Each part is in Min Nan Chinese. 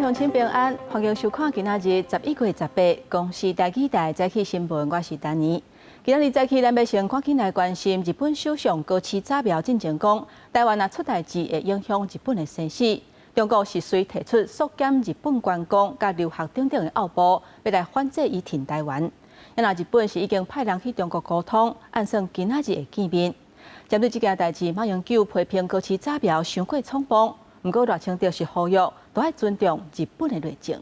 位鄉親平安，歡迎收看今仔日11月18公視台語台早起新聞，我是丹妮。今仔日早起，咱欲先趕緊來關心日本首相高市早苗進前講，台灣若出代誌會影響日本的生死。中國是隨提出縮減日本觀光佮留學等等的奧步，欲來反制伊挺台灣。啊若日本是已經派人去中國溝通，按算今仔日會見面。針對這件代誌，馬英九批評高市早苗傷過衝動。毋過賴清德是呼籲，都愛尊重日本的內政。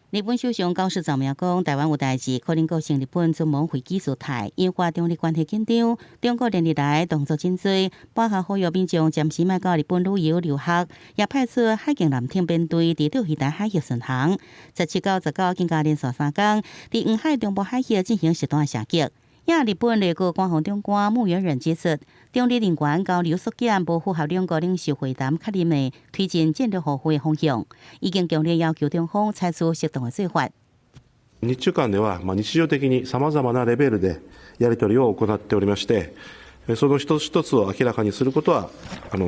日本首相高市早苗講，台灣有代誌，可能構成日本存亡危機事態，引發中日關係緊張。中國連日來動作真濟，包括呼籲民眾暫時莫到日本旅遊留學，也派出海警艦艇編隊佇釣魚台海域巡航。17到19更加連續3工，佇黃海中部海域進行實彈射擊。也日本內閣官房長官木原稔指出，中日人員交流縮減無符合兩國領袖會談確認的推進戰略互惠方向，已經強烈要求中方採取適當的做法。日中間では日常的にさまざまなレベルでやり取りを行っておりまして、その一つ一つを明らかにすることは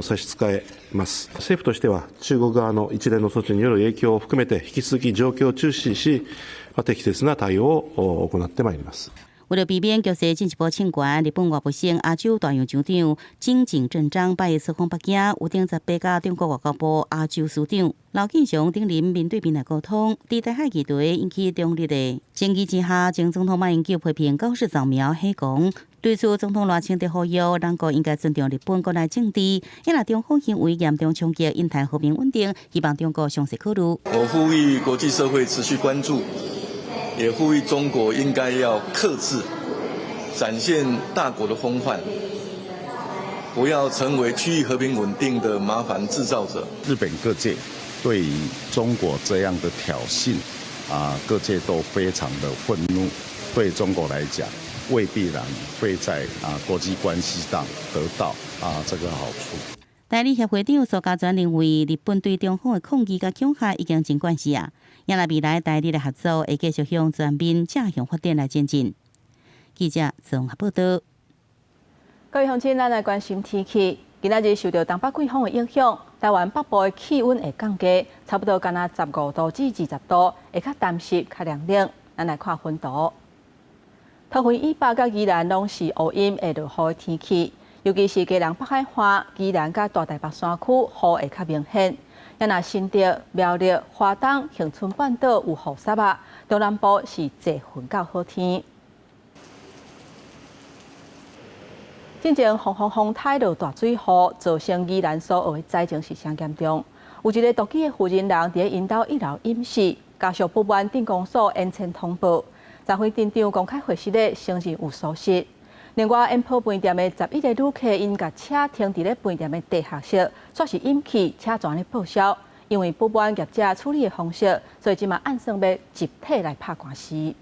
差し支えます。政府としては、中国側の一連の措置による影響を含めて、引き続き状況を注視し、適切な対応を行ってまいります。為了避免局勢進一步升懸，日本外務省亞洲大洋長今井正章拜一出訪北京，預定18佮中國外交部亞洲司長劉建雄等人面對面來溝通。佇台海議題引起中日的爭議之下，前總統馬英九批評高市早苗瞎講，對此總統賴清德呼籲，兩國應該尊重日本國內政治，也若中方行為嚴重衝擊印太和平穩定，希望中國詳細考慮。我呼籲國際社會持續關注。也呼籲中國應該要克制，展現大國的風範，不要成為區域和平穩定的麻煩製造者。日本各界對於中國這樣的挑釁，各界都非常的憤怒。對中國來講，未必然會在國際關係上得到這個好處。台日協會長蘇嘉全認為，日本對中方的抗議佮恐嚇已經真慣勢啊！也若未來台日的合作會繼續向全面正向發展來前進。記者綜合報道。各位鄉親，咱來關心天氣。今仔日受著東北季風的影響，台灣北部的氣溫會降低，差不多干焦15度至20度，會較澹濕、較涼冷。咱來看雲圖，桃園以北佮宜蘭攏是烏陰會落雨的天氣。尤其是基隆北海岸、宜蘭佮大台北山區，雨會較明顯。啊若新竹、苗栗、花東、恆春半島有雨雪仔，中南部是濟雲到好天。進前風風風颱落大水雨，造成宜蘭蘇澳的災情是誠嚴重。有一个獨居的婦人佇咧𪜶兜一樓淹死，家屬不滿鎮公所延遲通報，指揮鎮長公開會室咧承認有疏失。另外，延波飯店的11個旅客𪜶共車停佇咧飯店的地下室，煞是淹去，車全咧報銷。因為不滿業者處理的方式，所以這馬按算欲集體來拍官司。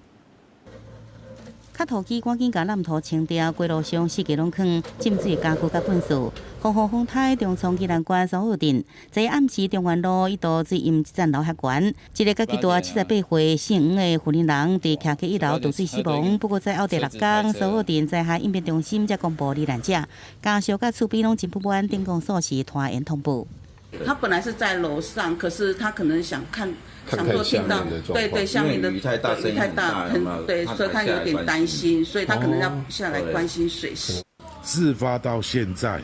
較土機趕緊共爛土清掉，街路上四界攏囥浸水家具佮糞埽。風雨風颱重創宜蘭縣蘇澳鎮，昨暗時中原路一度水淹一層樓遐懸。一个家己大78歲姓黃的婦人佇徛家一樓墮水死亡。不過在後第六工，蘇澳鎮災害應變中心才公布罹難者，家屬佮厝邊攏真不滿，鎮公所是拖延通報。他本來是在樓上，可是他可能想看，想說聽到，對對，下面的雨太大，雨太大，很對，所以他有點擔心，所以他可能要下來關心水勢。事發到現在，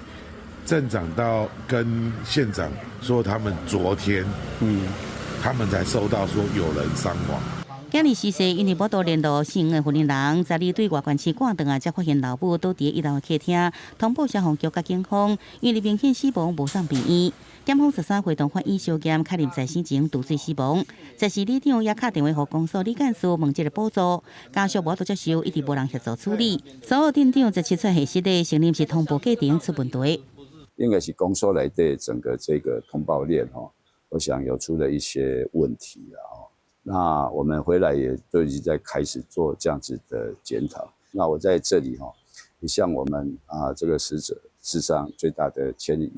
鎮長到跟縣長說，他們昨天，他們才收到說有人傷亡。今日時事因為無度聯絡姓黃的婦人，昨日對外縣市趕轉來，才發現老母倒佇一樓的客廳，通報消防局佮警方，因為明顯死亡無送病院。檢方13會同法醫相驗，確認在生前墮水死亡。這時里長也敲電話予公所李幹事問這个補助，家屬無法度接受，一直無人協助處理。蘇澳鎮長17出核實的承認是通報過程出問題。應該是公所內底整個這個通報鏈吼，我想有出了一些問題了吼。那我們回來也都已經在開始做這樣子的檢討。那我在這裡哈，也向我們這個死者致上最大的歉意。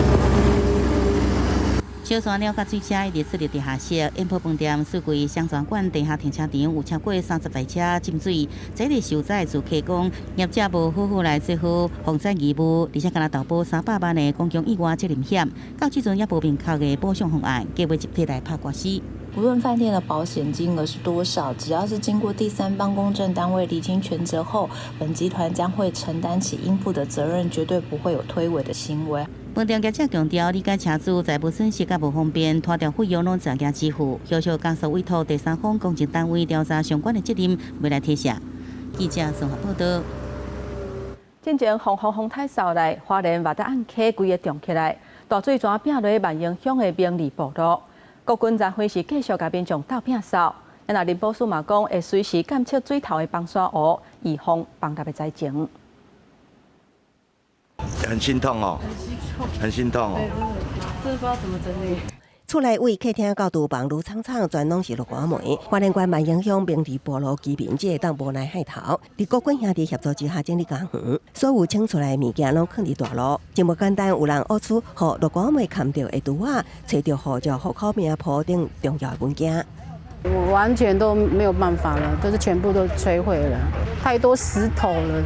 燒山鳥佮水車一直設立地下室，煙波飯店四季雙泉館地下停車場有超過30台車浸水。這個受災住客講，業者無好好來做好防災義務，而且敢若投保300萬的公共意外責任險，到這陣猶無明確的補償方案，計劃集體來拍官司。無論飯店的保險金額是多少，只要是經過第三方公證單位釐清權責後，本集團將會承擔起應負的責任，絕對不會有推諉的行為。飯店業者強調，理解車主財務損失較無方便，拖吊費用攏自行支付。後續加速委託第三方公證單位調查相關的責任，未來提寫。記者綜合報道。進前風雨風颱掃來，花蓮馬達暗溪規个漲起來，大水泉拚落萬榮鄉的明利部落。國軍昨昏是繼續共民眾鬥摒掃，啊，林寶樹嘛講會隨時監測水頭的崩沙湖，預防崩塌的災情。很心痛哦，很心痛哦。這不知道怎麼整理。厝內位客廳到廚房，攏氅氅，全攏是落雨暝。花蓮縣萬榮鄉明利部落居民這會當無奈害頭，佇國軍兄弟協助之下整理家園，所有清出來的物件攏囥佇大路，真無簡單。有人挖出予落雨暝崁著的櫥仔，揣著護照、戶口名簿等重要的文件。我完全都沒有辦法了，都是全部都摧毀了，太多石頭了，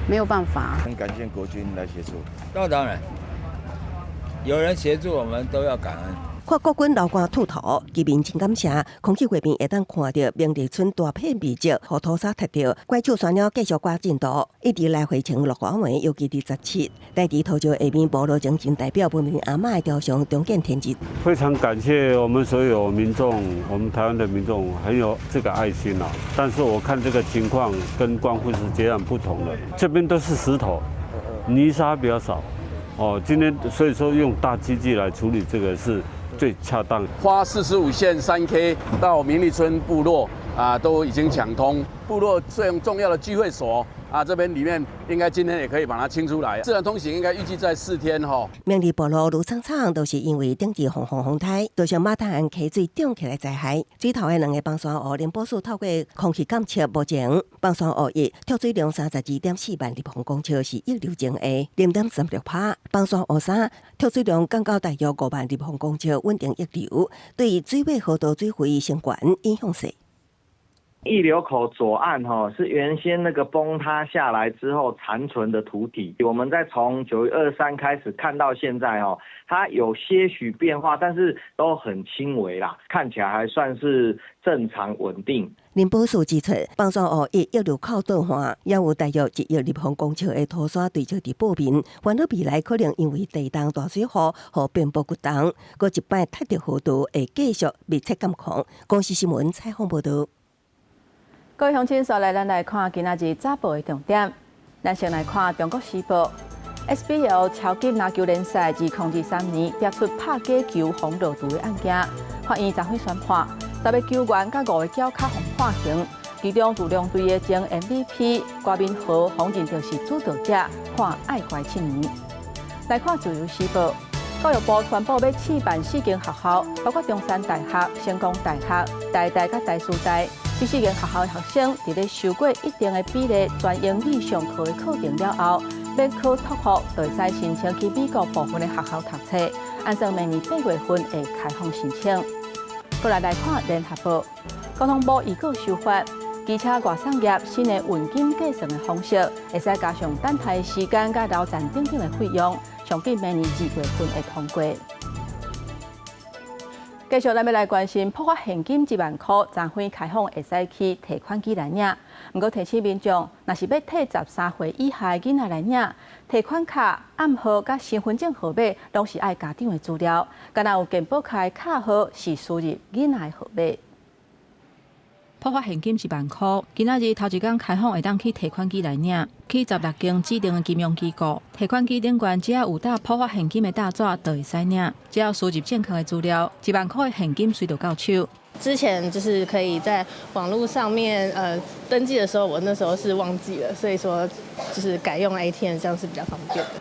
沒有辦法。很感謝國軍來協助。那當然，有人協助，我們都要感恩。看國軍流汗吐塗，居民真感謝。空氣畫面會當看著明利村大片面積，予土沙踢著，怪手山鳥繼續趕進度，一直來回程落雨暝，尤其佇17，在佇土石下面部落精神代表文明阿嬤的雕像重見天日。非常感謝我們所有民眾，我們台灣的民眾很有這個愛心啊。但是我看這個情況跟光復是截然不同的，這邊都是石頭，泥沙比較少。哦，今天所以說用大機具來處理這個是最恰當。花45線3K 到明利村部落啊，都已經搶通。部落最重要的聚會所啊，這邊裡面應該今天也可以把它清出來。自然通行應該預計在4天哈。明利部落愈氅氅，都是因為頂次風雨風颱，造成馬太鞍溪水漲起來災害。水頭的兩个崩山湖，林寶樹透過空氣監測，目前崩山湖一蓄水量32.4萬立方公尺，是溢流前的0.36%。崩山湖三蓄水量降到大約5萬立方公尺，穩定溢流，對水尾河道水位升懸影響細。溢流口左岸哈是原先那個崩塌下來之後殘存的土體，我們在從9月23開始看到現在哦，它有些許變化，但是都很輕微啦，看起來還算是正常穩定。林寶樹指出，崩山湖一溢流口倒岸，也有大約1億立方公尺的土沙堆積佇坡面，煩惱未來可能因為地動大水雨予邊坡滾動，閣一擺踢著河道會繼續密切監控。公視新聞採訪報導。各位鄉親，紲來咱來看今仔日早報的重點。咱先來看《中國時報》，SBL 超級籃球聯賽2023年爆出拍假球予落毒的案件，法院昨昏宣判，10个球員佮五个腳跤予判刑，其中有兩隊的前 MVP 郭明豪予認定是主導者，判愛關7年。來看《自由時報》，教育部宣布欲試辦四間學校，包括中山大學、成功大學、台大佮台師大。這四間學校的學生，佇咧修過一定的比例全英語上課的課程了後，免考托福，就會使申請去美國部分的學校讀冊。按算明年8月份會開放申請。過來來看聯合報，交通部預告修法，機車外送業新的運金計算的方式，會使加上等待時間佮留站等等的費用，上緊明年2月份會通過。繼續，咱欲來關心，普發現金1萬箍，昨昏開放會使去提款機來領。毋過提醒民眾，若是欲替13歲以下的囡仔來領，提款卡暗號佮身份證號碼，攏是愛家長的資料。敢若有健保卡的卡號是輸入囡仔的號碼。普發現金1萬箍，今仔日頭一工開放會當去提款機來領，去16間指定的金融機構提款機頂懸，只要有貼普發現金的貼紙，就會使領。只要輸入正確的資料，1萬箍的現金隨就到手。之前就是可以在網路上面登記的時候，我那時候是忘記了，所以說就是改用 ATM，這樣是比較方便的。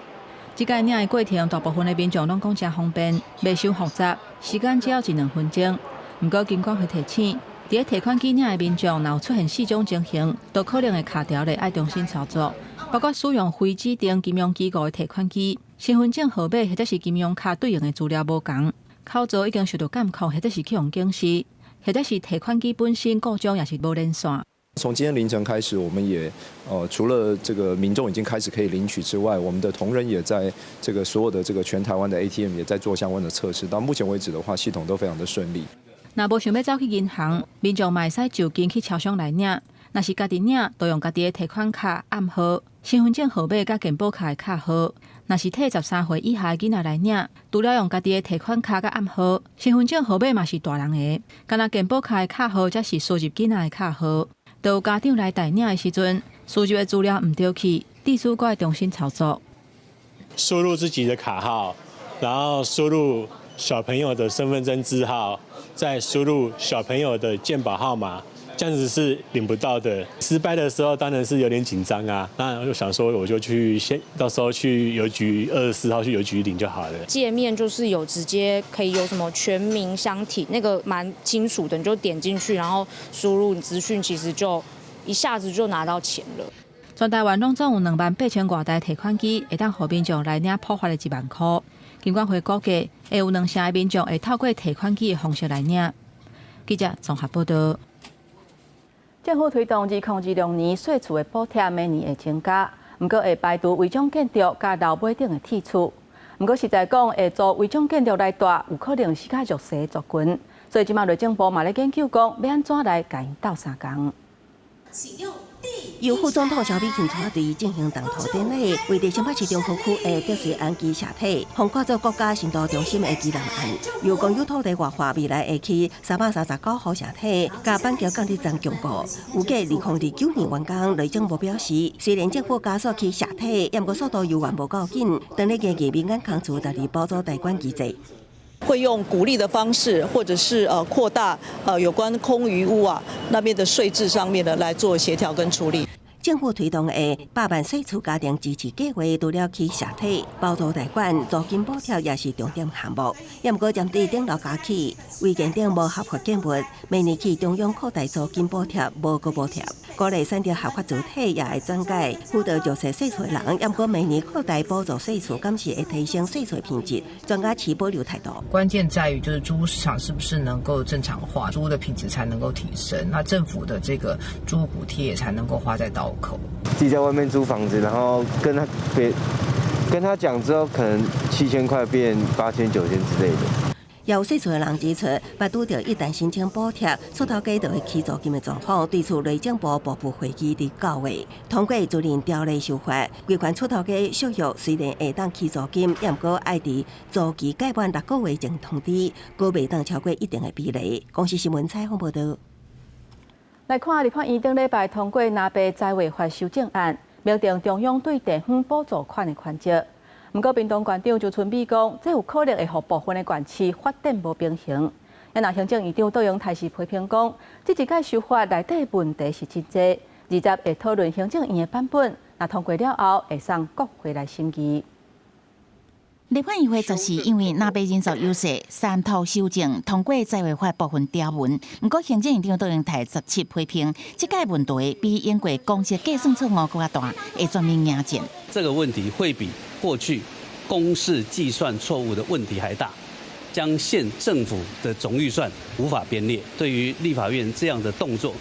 這擺領的過程，大部分的民眾攏講誠方便，袂傷複雜，時間只要一兩分鐘。毋過金管會提醒，佇咧提款機領的民眾，若有出現四種情形，都可能會卡著咧，愛重新操作，包括使用非指定金融機構的提款機、身份證號碼或者是金融卡對應的資料無仝，口座已經受到監控，或者是去予警示，或者是提款機本身故障，抑是無連線。從今天凌晨開始，我們也除了這個民眾已經開始可以領取之外，我們的同仁也在這個所有的這個全台灣的 ATM 也在做相關的測試。到目前為止的話，系統都非常的順利。若無想欲走去銀行，民眾嘛會使就近去超商來領。若是家己領，就用家己的提款卡暗號、身份證號碼佮健保卡的卡號。若是替13歲以下的囡仔來領，除了用家己的提款卡佮暗號、身份證號碼嘛是大人的，干焦健保卡的卡號才是輸入囡仔的卡號。當有家長來代領的時陣，輸入的資料毋著去，必須閣愛重新操作。輸入自己的卡號，然後輸入小朋友的身份證字號，再輸入小朋友的健保號碼，這樣子是領不到的。失敗的時候當然是有點緊張啊，那我就想說，我就去先到時候去郵局24號去郵局領就好了。界面就是有直接可以有什麼全民相挺，那個蠻清楚的，你就點進去，然後輸入你資訊，其實就一下子就拿到錢了。全台灣攏總有28,000外台提款機，會當予民眾來領普發的1萬箍。金管會估計，會有兩成的民眾會透過提款機的方式來領。記者綜合報道。政府推動2026年稅厝的補貼，每年會增加，毋過會排除違章建築佮樓尾頂的鐵厝。毋過實在講，會租違章建築來蹛，有可能是較弱勢的族群，所以這馬內政部嘛咧研究講，欲按怎來共𪜶鬥相共。由副總統蕭美琴帶隊進行動土典禮，位佇新北市中和區的竹穗安居社體，予看做國家新都中心的基南案，由公有土地活化，未來會起339戶社體，佮板橋鋼鐵站共構，預計2029年完工。內政部表示，雖然政府加速起社體，毋過速度猶原無夠緊，當咧研究民間空厝獨立補助貸款機制。會用鼓勵的方式，或者是擴大有關空餘屋啊那邊的稅制上面的來做協調跟處理。政府推動的百萬細厝家庭支持計劃，除了起社體包租貸款、租金補貼，也是重點項目。也毋過針對頂樓加起，違建等無合法建物，明年起中央擴大租金補貼，無閣補貼。鼓勵選擇合法主體也會轉介輔導弱勢細厝的人。也毋過明年擴大補助細厝，敢是會提升細厝品質？專家持保留態度。關鍵在於就是租屋市場是不是能夠正常化，租屋的品質才能夠提升，那政府的這個租屋補貼也才能夠花在刀口。自己在外面租房子，然後跟他別跟他講之後，可能7000塊變8000、9000之類的。有細厝的人指出，捌拄著一旦申請補貼，出頭家就會起租金的狀況，對此內政部部部會議佇9月通過租賃條例修法，規範出頭家續約雖然會當起租金，也毋過愛佇租期屆滿6個月前通知，閣袂當超過一定的比例。公視新聞採訪報道。來看立法院頂禮拜通過若白災劃法修正案，明定中央對地方補助款的權責。毋過，屏東縣長周春米講，這有可能會予部分的縣市發展無平衡。啊，行政院長卓榮泰是批評講，這一屆修法內底問題是真濟，20會討論行政院的版本，若通過了後，會送國會來審議。立法院會就是因為若白人數優勢，三讀修正通過災劃法部分條文。毋過行政院長卓榮泰17批評，這屆問題比英國公式計算錯誤閣較大，會全面迎戰。這個問題會比過去公式計算錯誤的問題還大，將縣政府的總預算無法編列。對於立法院這樣的動作，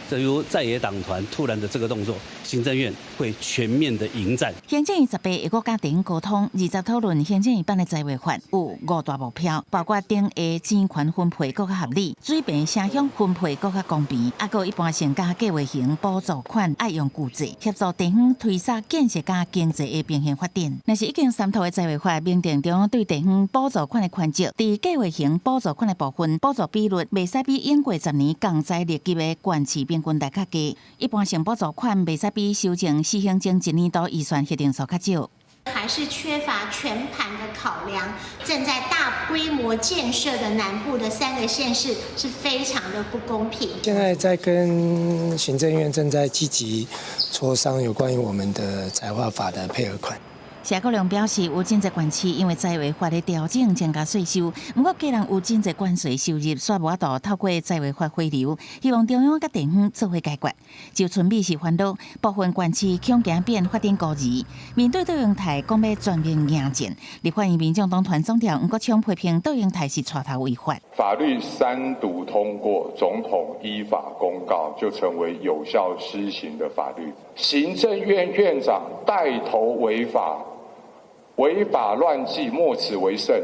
正如在野黨團突然的這個動作，行政院會全面的迎戰。行政院18會閣佮地方溝通，20討論行政院版的災劃法有五大目標，包括頂下錢權分配閣較合理，水平城鄉分配閣較公平，抑閣一般性佮計劃型補助款愛用舊制，協助地方推捒建設佮經濟的平衡發展。若是已經三讀的災劃法，明定中央對地方補助款的權責，佇計劃型補助款的部分，補助比率袂使比永過10年仝財力級的縣市平均來較低。一般性補助款袂使比修正施行前一年度預算核定數較少。還是缺乏全盤的考量，正在大規模建設的南部的三個縣市是非常的不公平。現在在跟行政院正在積極磋商有關於我們的災劃法的配額款。謝國樑表示，有真濟縣市因為在位法的調整增加稅收，毋過家人有真濟關稅收入，煞無法度透過在位法回流，希望中央佮地方做伙解決。周春米是煩惱，部分縣市恐驚變法定孤兒。面對卓榮泰講欲全面迎戰，立法院民眾黨團總召黃國昌批評卓榮泰是帶頭違法。法律三讀通過，總統依法公告，就成為有效施行的法律。行政院院長帶頭違法。違法亂紀，莫此為甚。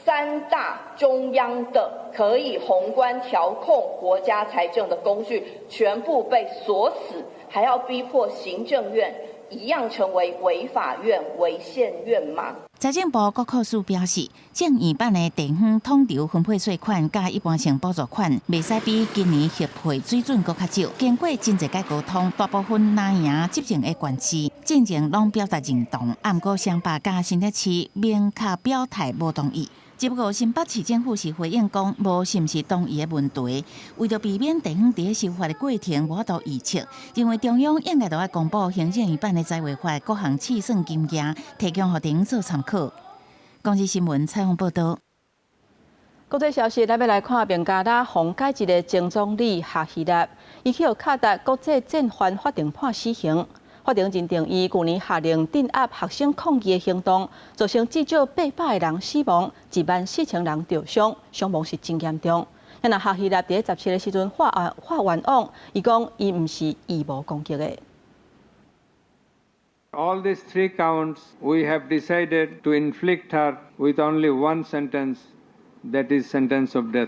三大中央的可以宏觀調控國家財政的工具，全部被鎖死，還要逼迫行政院一樣成為違法院、違憲院嗎？財政部國庫署表示，正院版的地方統籌分配稅款佮一般性補助款，袂使比今年核配水準閣較少。經過真濟擺溝通，大部分藍營執政的縣市，進前攏表達認同，毋過雙北佮新北市明確表態無同意。只不過新北市政府是回應講，無是毋是同意的問題，為著避免地方佇修法的過程無法度預測，認為中央應該著愛公布行政院版的在位法各項試算金額，提供予地方做參考。公視新聞採訪報導。國際消息，咱欲來看孟加拉予解職的前總理哈希納，伊去予卡達國際戰犯法庭判死刑。法庭認定伊舊年下令鎮壓學生抗議的行動，造成至少800個人死亡，14,000人著傷，傷亡是真嚴重。若哈希納佇17的時陣發願枉，伊講伊毋是預謀攻擊的。 All these three counts, we have decided to inflict her with only one sentence, that is sentence of death.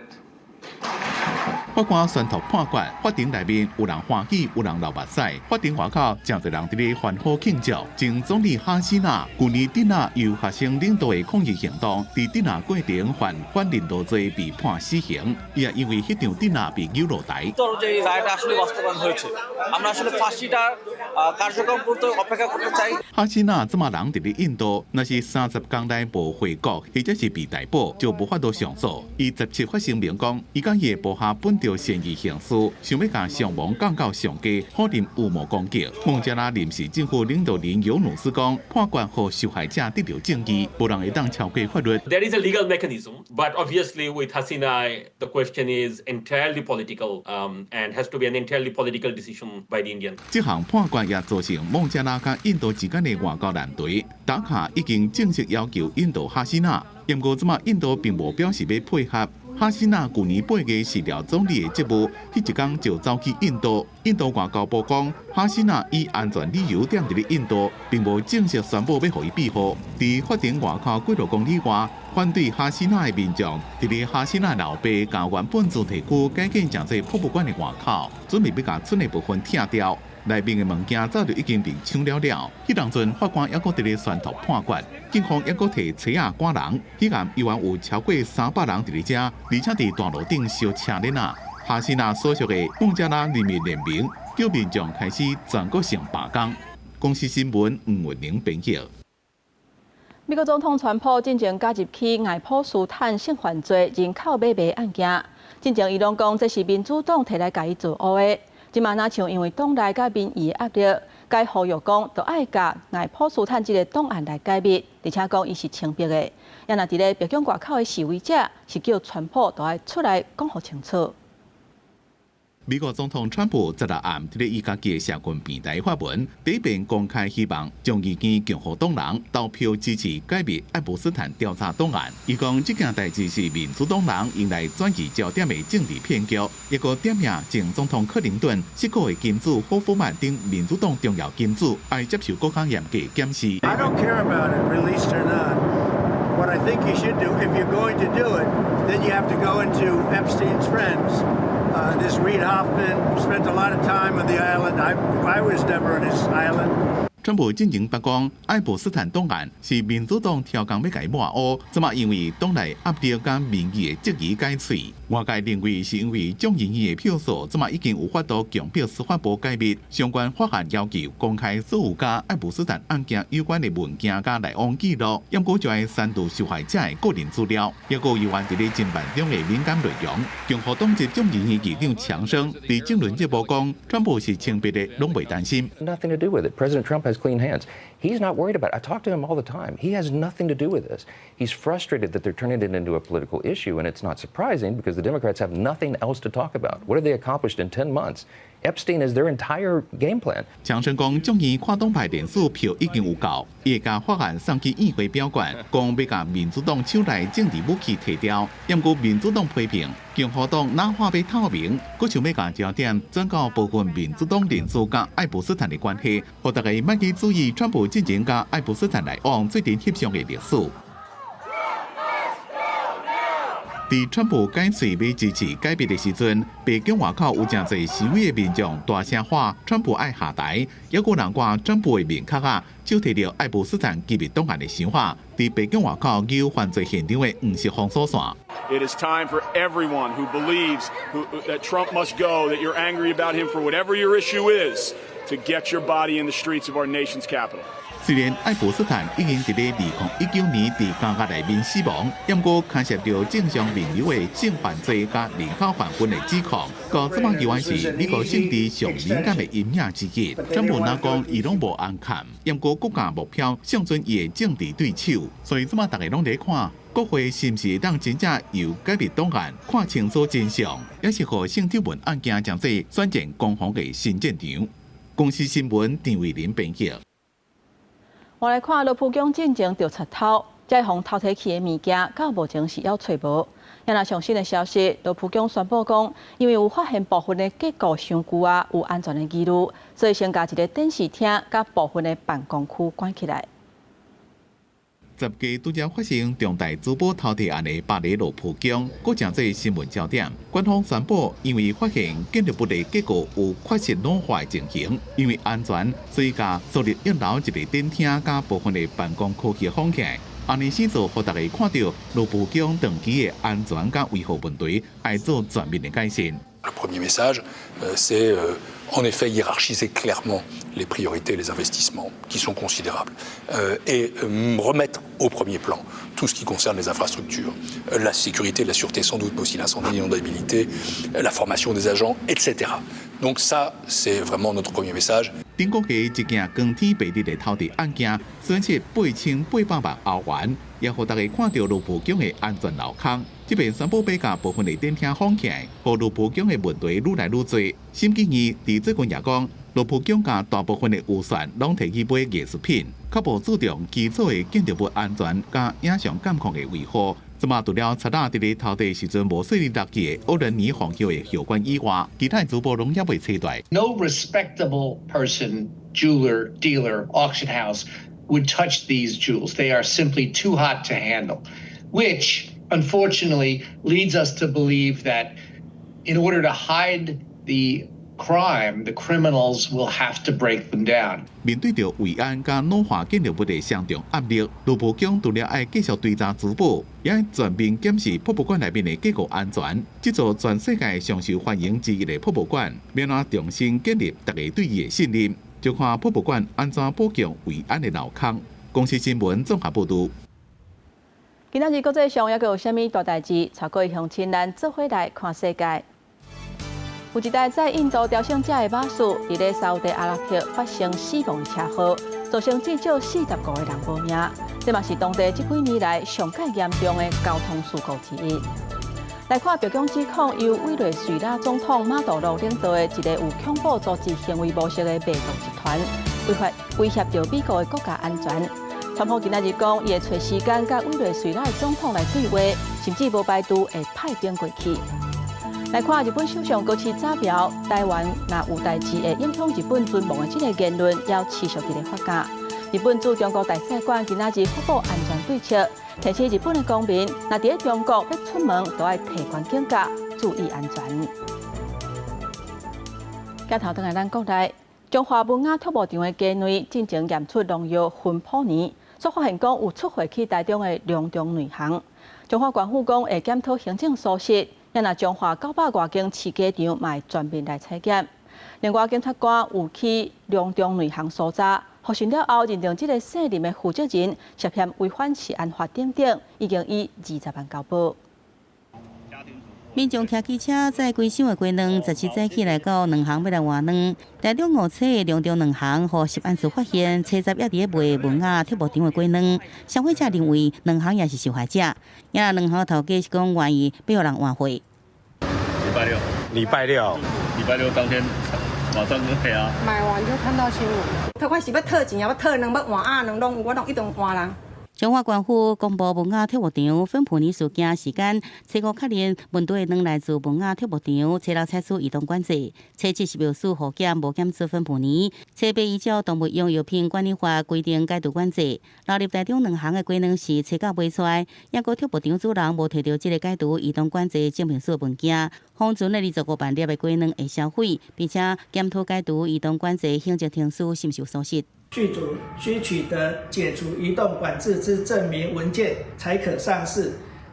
法官宣讀判決，法庭內面有人歡喜，有人流目屎。法庭外口，誠濟人佇咧歡呼慶祝。前總理哈希納舊年鎮壓由學生領導的抗議行動，佇鎮壓過程犯反人道罪被判死刑。伊也因為彼場鎮壓被扭落台。যে রায়টা আসলে বাস্তবায়ন হয়েছে আমরা আসলে ফাঁসিটা কার্যক্রম পর্যন্ত অপেক্ষা করতে চাই。哈希納這馬人佇咧印度，若是30工內無回國，或者是被逮捕，就無法度上訴。伊17發聲明講，伊佮伊的部下本著善意行事，想欲共傷亡降到上低，否認預謀攻擊。孟加拉臨時政府領導人尤努斯講，判決予受害者得著正義，無人會當超過法律。 There is a legal mechanism, but obviously with Hasina, the question is entirely political, and has to be an entirely political decision by the Indian. 這項判決也造成孟加拉佮印度之間的外交難題。達卡已經正式要求引渡哈希納，毋過這馬印度並無表示欲配合。哈希納舊年8月辭掉總理的職務，彼一工就走去印度。印度外交部講，哈希納以安全理由踮佇咧印度，並無正式宣布欲予伊庇護。佇法庭外口幾落公里外，反對哈希納的民眾，佇咧哈希納老爸佮原本主題區改建成做博物館的外口，準備欲共賰的部分拆掉。內面的物件早就已經被搶了了。彼當陣法官猶閣佇咧宣讀判決，警方猶閣提錘仔趕人，彼暗猶原有超過300人佇咧遮，而且佇大路頂燒車輪仔。哈希納所屬的孟加拉人民聯盟叫民眾開始全國性罷工。公視新聞吳文玲編譯。美國總統川普進前加入去愛潑斯坦性犯罪人口買賣案件，進前伊攏講這是民主黨提來共伊做烏的。這馬若像因為黨內佮民意的壓力，改呼籲講，著愛共愛潑斯坦這個檔案來解密，而且講伊是清白的。也若佇咧白宮外口的示威者是叫川普著愛出來講予清楚。美國總統川普十六暗佇咧伊家己的社群平台發文，第一遍公開希望眾議院共和黨人投票支持解密愛潑斯坦調查檔案。伊講這件代誌是民主黨人用來轉移焦點的政治騙局，抑閣點名前總統克林頓、矽谷的金主霍夫曼等民主黨重要金主，愛接受閣較嚴格檢視。 I don't care about it, released or not. What I think you should do, if you're going to do it, then you have to go into Epstein's friends. This Reid Hoffman spent a lot of time on the island. I was never on his island. 川普進前捌講，愛潑斯坦檔案是民主黨刁工欲共伊抹烏，這馬因為黨內壓力佮民意的質疑改喙。外界認為是因為眾議院的票數，這馬已經有法度強迫司法部解密相關法案，要求公開所有佮愛潑斯坦案件有關的文件佮來往記錄，猶閣就愛刪除受害者的個人資料，抑閣猶原佇咧偵辦中的敏感內容。共和黨籍眾議院議長強生佇政論節目講，川普是清白的，攏袂擔心。 Nothing to do with it. President Trump has Trump has clean hands. He's not worried about it. I talk to him all the time. He has nothing to do with this. He's frustrated that they're turning it into a political issue, and it's not surprising because the Democrats have nothing else to talk about. What have they accomplished in 10 months? Epstein is their entire game plan. 強生講，眾議跨黨派聯署票已經有夠，伊會共法案送去議會表決，講欲共民主黨手內政治武器提掉。毋過民主黨批評共和黨若話欲透明，閣想欲共焦點轉到部分民主黨人士佮愛普斯坦的關係，予大家莫去注意川普進前佮愛普斯坦來往做陣翕相的歷史。佇川普改喙欲支持解密的時陣，白宮外口有誠濟示威的民眾大聲喊川普愛下台，猶閣有人掛川普的面殼仔，手提著愛普斯坦機密檔案的箱仔，佇白宮外口揪犯罪現場的黃色封鎖線。 It is time for everyone who believes that Trump must go, that you're angry about him for whatever your issue is, to get your body in the streets of our nation's capital. 雖然愛普斯坦已經佇咧2019年佇監獄內面死亡，毋過牽涉著政商名流的性犯罪佮人口販運的指控，到這擺猶原是美國政治上敏感的陰影之一。川普若講伊攏無紅崁，毋過國家目標相準伊的政治對手，所以這擺大家攏佇看，國會是毋是會當真正由解密檔案看清楚真相，抑是予性醜聞案件成做選戰攻防的新戰場？公視新聞陳慧琳編輯。我來看盧浮宮進前著賊偷，這予偷提去的物件，到目前是猶揣無。也若上新的消息，盧浮宮宣布講，因為有發現部分的結構傷舊啊，有安全的疑慮，所以先共一个展示廳佮部分的辦公區關起來。十月拄才發生重大珠寶偷提案的巴黎盧浮宮，閣成做新聞焦點。官方宣布，因為發現建築物的結構有缺失老化的情形，因為安全，所以共豎立一樓一个展廳佮部分的辦公區域封起來。按呢先做，予大家看著盧浮宮長期的安全佮維護問題，愛做全面的改善。 Le premier message, c'est en effet hiérarchiser clairement les priorités, les investissements qui sont considérables, et remettre au premier plan tout ce qui concerne les infrastructures, la sécurité, la sûreté sans doute, mais aussi l'incendie, l'inondabilité, la formation des agents, etc. Donc ça, c'est vraiment notre premier message. 頂個月一件光天白日的偷提案件，損失8800萬歐元，也予大家看著盧浮宮的安全漏空。這邊宣布欲共部分的展廳封起來，予盧浮宮的問題愈來愈濟。審計院佇最近也講，盧浮宮共大部分的預算攏提去買藝術品，較無注重基礎的建築物安全佮影像監控的維護。這馬除了賊仔佇咧偷提時陣無細膩落去的奧倫尼皇后的後冠以外，其他珠寶攏猶未揣著。 No respectable person, jeweler, dealer, auction house would touch these jewels. They are simply too hot to handle, which unfortunately leads us to believe that in order to hide the crime, the criminals will have to break them down. 面對著維安佮老化建築物的雙重壓力，盧浮宮除了愛繼續追查珠寶，也愛全面檢視博物館內面的結構安全。這座全世界上受歡迎之一的博物館，欲按怎重新建立大家對伊的信任，就看博物館按怎補強維安的漏空。公視新聞綜合報導。今仔日國際上猶閣有啥物大代誌？帶各位鄉親咱做伙來看世界。有一台載印度朝聖者的巴士，佇咧沙烏地阿拉伯發生死亡的車禍，造成至少45個人無命。這嘛是當地這幾年來上蓋嚴重的交通事故之一。來看白宮指控由委內瑞拉總統馬杜羅領導的一个有恐怖組織行為模式的賣毒集團，威脅威脅著美國的國家安全。川普今仔日講，伊會揣時間佮委內瑞拉的總統來對話，甚至無排除會派兵過去。來看日本首相高市早苗，台灣若有代誌會影響日本存亡的這个言論，猶持續佇咧發酵。日本駐中國大使館今仔日發布安全對策，提醒日本的公民，若佇咧中國欲出門，都愛提懸警覺，注意安全。鏡頭轉來咱國內，彰化文雅畜牧場的雞內進前驗出農藥芬普尼，煞發現講有出貨去台中的龍中內行。彰化縣府講會檢討行政疏失，也若彰化900外間飼雞場嘛會全面來採檢。另外，檢察官有去龍中內行搜查，複訊了後認定這个姓林的負責人涉嫌違反食安法等等，已經以20萬交保。民眾騎機車載規箱的雞卵，十七早起來到卵行欲來換卵。台中五尺龍中卵行，予食安署發現，初十猶佇咧賣文雅鐵木場的雞卵。消費者認為卵行也是受害者。也卵行頭家是講願意欲予人換貨。禮拜六，禮拜六，禮拜六當天馬上就賠啊！買完就看到新聞。不管是欲討錢，抑欲討卵，欲換鴨卵，攏有，我攏一定換人。彰化縣府公布文雅鐵木場糞浮泥事件時間，初五確認問題的卵來自文雅鐵木場，初六採取移動管制，初七食藥署予檢無檢出糞浮泥，初八依照動物用藥品管理法規定解除管制。流入台中卵行的雞卵是初九賣出來，抑閣鐵木場主人無提著這个解除移動管制證明書文件，封存了25萬粒的雞卵會銷毀，並且檢討解除移動管制行政程序是毋是有疏失。劇組須取得解除移動管制之證明文件，才可上市。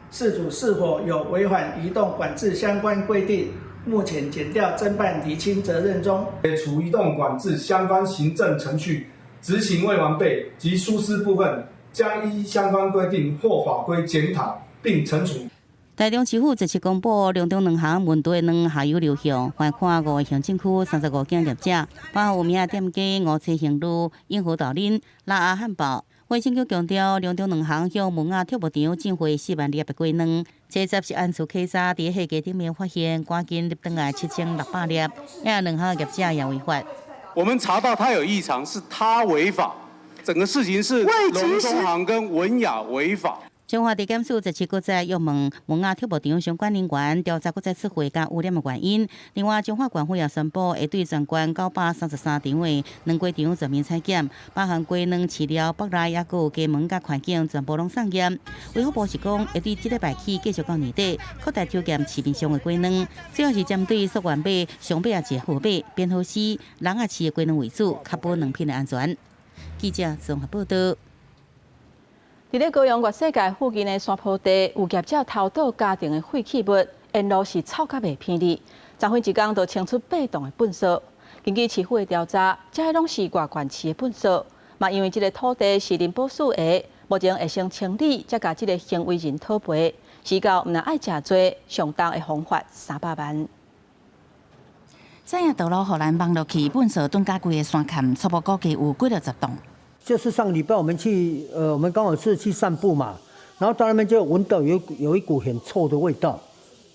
事主是否有違反移動管制相關規定？目前檢調偵辦釐清責任中。解除移動管制相關行政程序執行未完備及疏失部分，將依相關規定或法規檢討並懲處。台中市府這次公布，龍中卵行問題卵下游流向，橫跨五个行政區三十五間業者，包括有名的店家五七興路、永和豆奶、拉阿漢堡。衛生局強調，龍中卵行向文雅鐵木場進貨4萬粒的雞卵，初十食安處稽查，佇貨架頂面發現，趕緊入轉來7600粒，也卵行業者也違法。我們查到他有異常，是他違法，整個事情是龍中行跟文雅違法。彰化地檢署這次閣再約問文雅鐵木場相關人員調查閣再出貨佮污染的原因。另外，彰化縣府也宣布會對全縣933場的卵雞場全面採檢，包含雞卵飼料、腹內抑閣有雞門佮環境，全部攏送驗。衛福部是講會對這禮拜起繼續到年底擴大抽檢市面上的雞卵，主要是針對溯源碼上尾仔一個號碼編號是籠仔飼的雞卵為主，確保卵品的安全。記者綜合報道。佇咧高雄月世界附近的山坡地，有業者偷倒家庭的廢棄物，沿路是臭甲袂鼻咧。昨昏一工就清出八棟的糞埽。根據市府的調查，這些攏是外縣市的糞埽。嘛，因為這个土地是林保署的，目前會先清理，才共這个行為人討賠。時到毋但愛誠濟，上重會予罰300萬。產業道路予人望落去，糞埽囤甲規个山崁，初步估計有幾六十棟。就是上禮拜我們去，我們剛好是去散步嘛，然後到那邊就聞到有一股很臭的味道，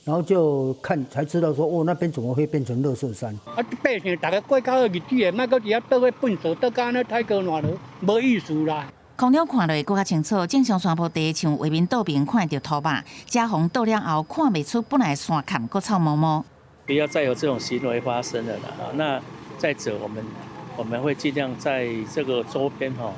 然後就看才知道說，哦，那邊怎麼會變成垃圾山？啊，百姓逐家過較好日子的，莫閣佇遐倒彼糞埽倒甲按呢太高爛落，無意思啦。空中看落閣較清楚，正常山坡地像畫面倒邊看著土肉，遮風倒了後看袂出本來山崁閣臭毛毛。不要再有這種行為發生了啦！那再者，我們會盡量在這個周邊吼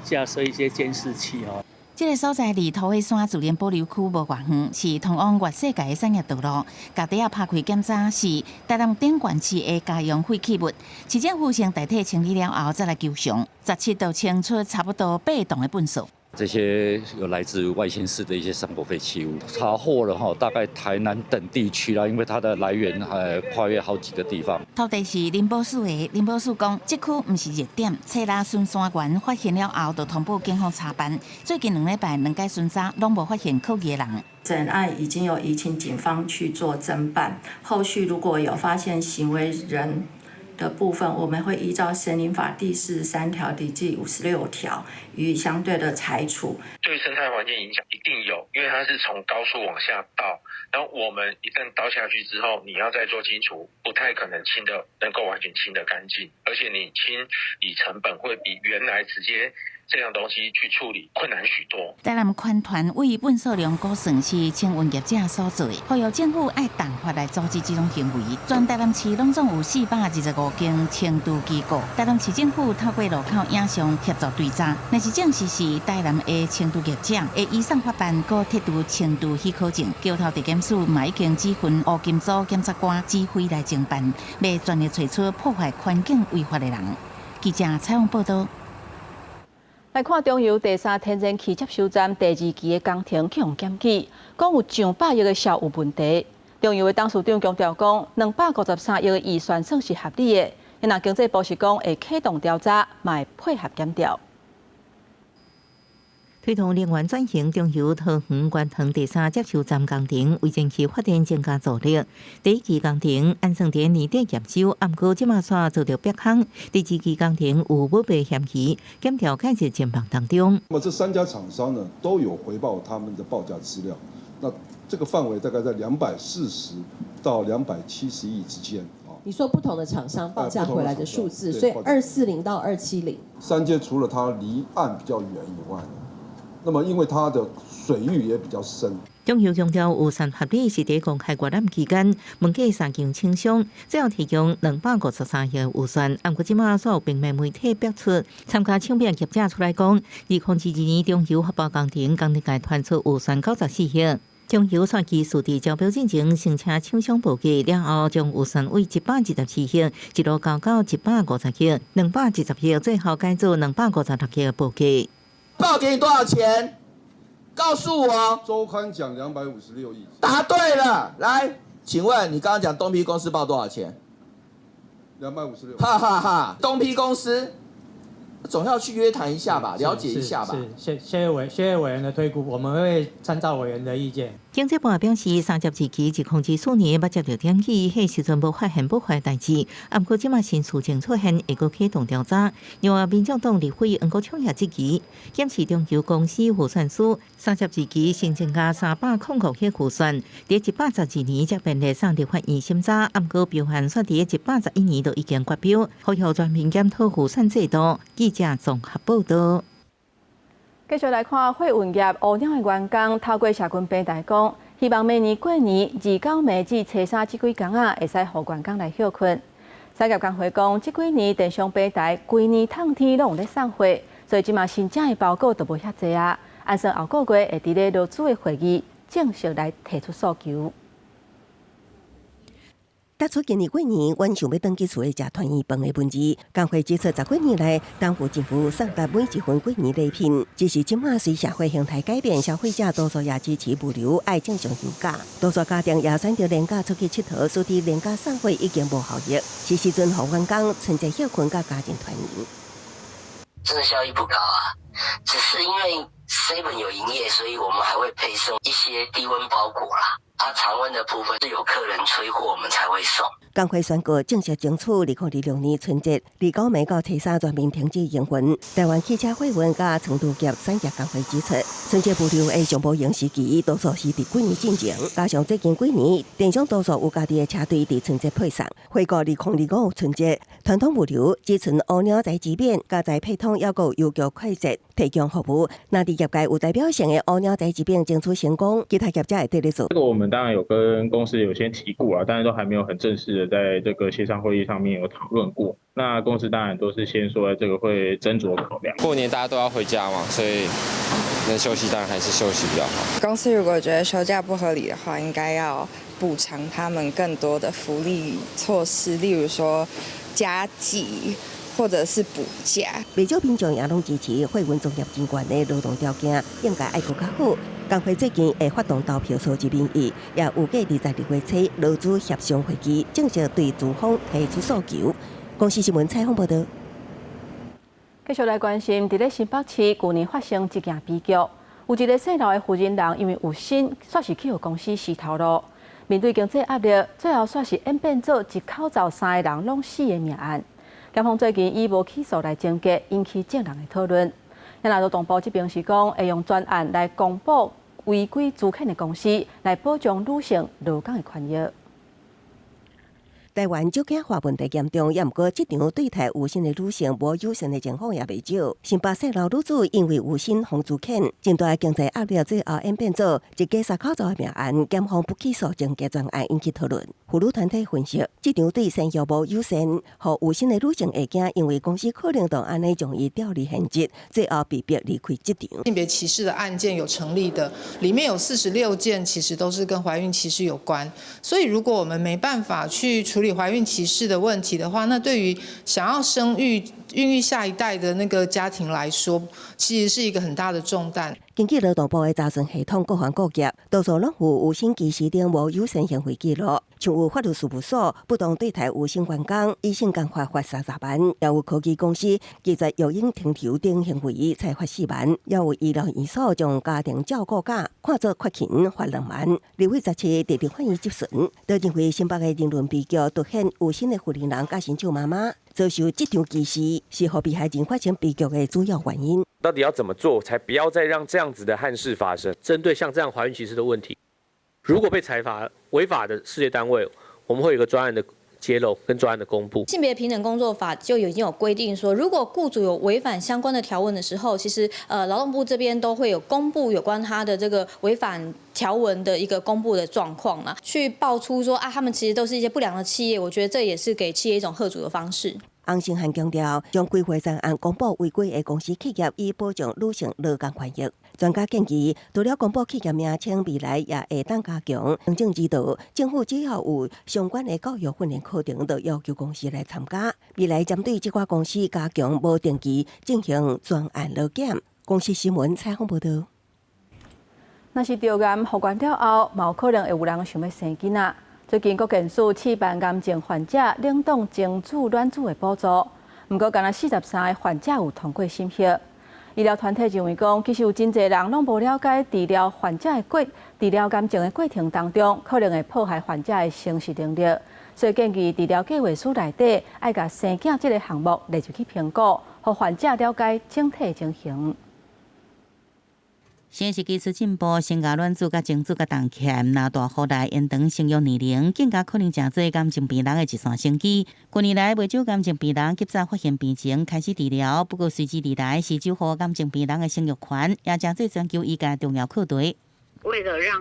架設一些監視器吼。這个所在離土火山自然保留區無偌遠，是通往月世界的產業道路。共袋仔拍開檢查是台南頂懸市的家用廢棄物，市政府先代替清理了後，再來求償。17就清出差不多八棟的糞埽。這些有來自外縣市的一些生活廢棄物，查獲了哈，大概台南等地區啦，因為它的來源還跨越好幾個地方。土地是林保署的，林保署講，這區毋是熱點，初六巡山員發現了後，就通報警方查辦。最近兩禮拜兩屆巡查攏無發現可疑的人。整案已經有移請警方去做偵辦，後續如果有發現行為人的部分，我們會依照森林法第43條第56條予以相對的裁處。對生態環境影響一定有，因為它是從高處往下倒，然後我們一旦倒下去之後，你要再做清除，不太可能清得能夠完全清得乾淨，而且你清理成本會比原來直接這樣東西去處理困難許多。台南寬團為糞埽量估算是清運業者所做的，呼籲政府愛重罰來阻止這種行為。全台南市攏總有425間清除機構，台南市政府透過路口影像協助追查，若是證實是台南的清除業者，會移送法辦，閣撤除清除許可證。橋頭地檢署嘛已經指訓烏金組檢察官指揮來偵辦，欲全力揣出破壞環境違法的人。記者採訪報道。來看中油第三天然氣接收站第二期的工程去予檢舉，講有上百億的效有問題。中油的董事長強調講，253億的預算算是合理的。若經濟部是講會啟動調查，嘛會配合檢調。推動能源轉型，中油桃園觀塘第三接收站工程為燃氣發電增加助力。第一期工程按算佇年底驗收，毋過這馬煞遭著迫空。第二期工程有舞弊嫌疑，檢調開始進行當中。那麼這三家廠商呢，都有回報他們的報價資料。那這個範圍大概在240到270億之間。你說不同的廠商報價回來的數字，所以240到270。三接除了它離岸比較遠以外，那麼因為它的水域也比較深。中油強調預算合理是佇公開閱覽期間，問過三間廠商，最後提供253億的預算。毋過這馬所有平面媒體爆出，參加搶標業者出來講，2022年中油發包工程工程界傳出預算94億。中油煞繼續佇招標進前，先請廠商報價了後，將預算為124億，一路交到150億、210億，最後改做256億的報價。報給你多少錢？告訴我。週刊講256億。答對了，來，請問你剛剛講東批公司報多少錢？256。哈哈哈，東批公司總要去約談一下吧，了解一下吧。是，謝謝委員的推估，我們會參照委員的意見。經濟部表示，三接二期2024年捌接著點起，彼時陣無發現不法代誌，毋過這馬新事情出現，會閣啟動調查。另外，民眾黨立委黃國昌也質疑，檢視中油公司預算書，三接二期新增加305億預算，佇112年才便來送立法院審查，毋過標案煞佇111年就已經決標，呼籲全面檢討預算制度。記者綜合報道。繼續來看貨運業烏鳥的員工透過社群平台講，希望明年過年29暝至初三這幾工仔，會使予員工來歇睏。產業工會講，這幾年電商平台規年透天攏有咧送貨，所以這馬申請的包裹都無遐濟啊。按算後個月會佇咧勞資的會議正式來提出訴求。踏出今年過年，阮想欲轉去厝內食團圓飯的問題。工會指出，十幾年來，擔負政府送達每一份過年禮品，只是這馬隨社會形態改變，消費者多數也支持物流愛正常休假，多數家庭也選擇連假出去𨑨迌，所以連假送貨已經無效益。是時陣予員工春節歇睏佮家庭團圓。真的效益不高啊，只是因為 Seven 有營業，所以我們還會配送一些低溫包裹啦。啊，常溫的部分是有客人催貨，我們才會送。工會宣告正式爭取2026年春節29暝到初三全面停止營運。台灣汽車貨運佮倉儲業產業工會指出，春節物流的上無閒時期，多數是佇過年進前，加上最近幾年電商多數有家己的車隊佇春節配送。回顧2025春節，傳統物流只賰烏鳥宅急便、佮宅配通，抑閣有郵局快捷提供服務。若佇業界有代表性的烏鳥宅急便爭取成功，其他業者會綴咧做。這個我們當然有跟公司有先提過啊，但是都還沒有很正式的在這個協商會議上面有討論過。那公司當然都是先說這個會斟酌考量。過年大家都要回家嘛，所以能休息當然還是休息比較好。公司如果覺得休假不合理的話，應該要補償他們更多的福利措施，例如說加給或者是補假。不少民眾也攏支持貨運從業人員的勞動條件應該愛閣較好。工會最近會發動投票收集民意，也預計22月初勞資協商會議正式對資方提出訴求。公視新聞採訪報導。繼續來關心，佇咧新北市，舊年發生一件悲劇，有一个姓劉的婦人人因為有心，煞是去予公司死頭路。面對經濟壓力，最後煞是演變做一口罩三个人攏死的命案。檢方最近以無起訴來終結，引起眾人的討論。那勞動部這邊是講，會用專案來公布違規資遣的公司，來保障女性勞工的權益。台灣少子化問題嚴重，也毋過職場對待有身的女性無友善的情況也袂少。新北姓劉女子因為有身予資遣，真大的經濟壓力，最後演變做一家三口走的命案，檢方不起訴終結全案引起討論。婦女團體分析，職場對生育無友善，予有身的女性會驚，因為公司可能就按呢將伊調離現職，最後被迫離開職場。性別歧視的案件有成立的，裡面有46件，其實都是跟懷孕歧視有關。所以如果我們沒辦法去處理懷孕歧視的問題的話，那對於想要生育、孕育下一代的那個家庭來說，其實是一個很大的重擔。根據勞動部的查詢系統，各行各業多數攏有有薪歧視等無友善行為記錄，像有法律事務所不當對待有薪員工，以性工法罰30萬；也有科技公司拒絕育嬰停留等行為，裁罰4萬；也有醫療院所將家庭照顧假看作缺勤，罰2萬。立委17佇立法院質詢，都認為新北的人倫悲劇凸顯有新的婦人佮新手媽媽遭受這場歧視，是予被害人發生悲劇的主要原因。到底要怎麼做，才不要再讓這樣子的憾事發生？針對像這樣懷孕歧視的問題，如果被裁罰違法的事業單位，我們會有一個專案的揭露跟專案的公布。性別平等工作法就已經有規定說，如果雇主有違反相關的條文的時候，其實勞動部這邊都會有公布有關他的這個違反條文的一個公布的狀況啦，去爆出說啊，他們其實都是一些不良的企業，我覺得這也是給企業一種嚇阻的方式。洪勝漢強調，將規劃專案公布違規的公司企業，以保障女性勞工權益。專家建議，除了公布企業名稱，未來也會當加強行政指導。政府只要有相關的教育訓練課程，就要求公司來參加。未來針對這寡公司加強無定期進行專案勞檢。公視新聞採訪報導。若是著癌復原了後，嘛有可能會有人想欲生囡仔。最近國健署試辦癌症患者冷凍精子卵子的補助，毋過干焦43个患者有通過審核。醫療團體認為講，其實有真濟人攏無了解治療患者的過治療癌症的過程當中，可能會破壞患者的生殖能力，所以建議治療計劃書內底愛共生囝這个項目列入去評估，予患者了解整體情形。生殖技術進步，生涯卵子佮精子佮凍起來，若大幅來延長生育年齡，更加可能成做癌症病人的一線生機。近年來，袂少癌症病人及早發現病情，開始治療。不過隨之而來是守護癌症病人的生育權，也成做全球醫界重要課題。為了讓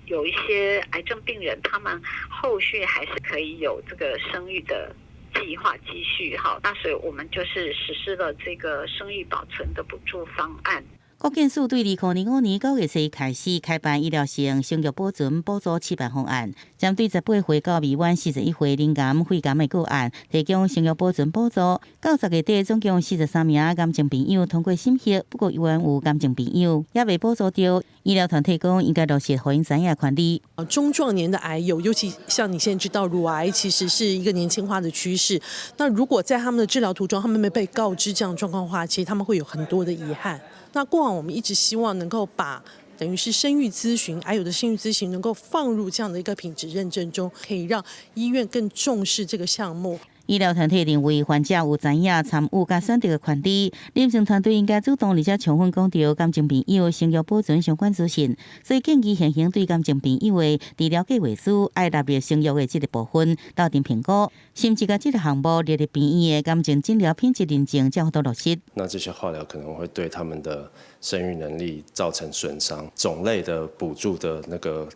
有一些癌症病人，他們後續還是可以有這個生育的計劃繼續哈，那所以我們就是實施了這個生育保存的補助方案。國健署對2005年9月初開始開辦醫療性生育保存補助試辦方案，針對18歲到未滿41歲罹癌、肺癌的個案，提供生育保存補助。到10月底，總共43名癌症病友通過審核，不過依然有癌症病友猶未補助著。醫療團體講，應該落實予𪜶知影權利。中壯年的癌友，尤其像你現在知道，乳癌其實是一個年輕化的趨勢。那如果在他們的治療途中，他們沒被告知這樣狀況的話，其實他們會有很多的遺憾。那過往我們一直希望能夠把等於是生育諮詢，癌友的生育諮詢能夠放入這樣的一個品質認證中，可以讓醫院更重視這個項目。醫療團體認為，患者有知影參與佮選擇的權利，臨床團隊應該主動而且充分講著癌症病友生育保存相關資訊，所以建議現行對癌症病友的治療計劃書愛納入生育的這個部分，鬥陣評估，甚至共這個項目列入病院的癌症診療品質認證，才有法度落實。那這些化療可能會對他們的生育能力造成損傷，種類的補助的那個